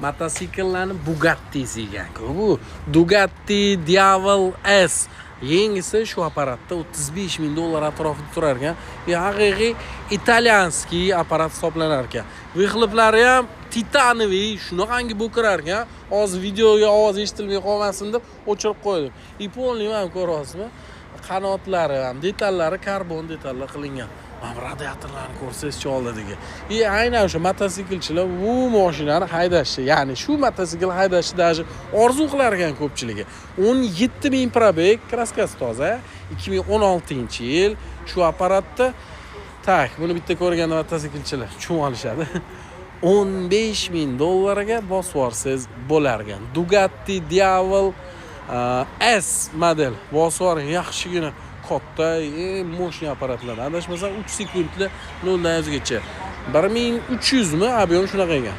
Mototsikllarni Bugattisi ekan-ku bu. Bugatti Diavel S. Yengisi shu apparatda 35 ming dollar atrofida turar ekan. И haqiqiy итальянский apparat hisoblanar ekan. Выхлоп lari ham титановый, shunaqangi bo'kirar ekan. Hozir videoga ovoz eshitilmay qolmasin deb o'chirib qo'ydim. И полный, mana, ko'ryapsizmi? Qanotlari ham, detallari karbon detallar qilingan. Mana bu radiatorlarni ko'rsangizchi oldidagi. И aynan o'sha mototsiklchilar bu mashinani haydashni, ya'ni shu mototsikl haydashni даже orzu qilar ekan ko'pchiligi. 17 ming пробег, краска si toza, 2016-yil shu apparatda. Так, buni bitta ko'rganda mototsiklchilar tushunib olishadi. 15 ming dollarga bosib yuborsangiz bo'lar ekan. Bugatti Diavel S model, bosib yuboring, yaxshigina katta, eng мощный apparatlar. Adashmasam, 3 sekundda 0 dan 100 gacha. 1300 mi, объем shunaqa ekan.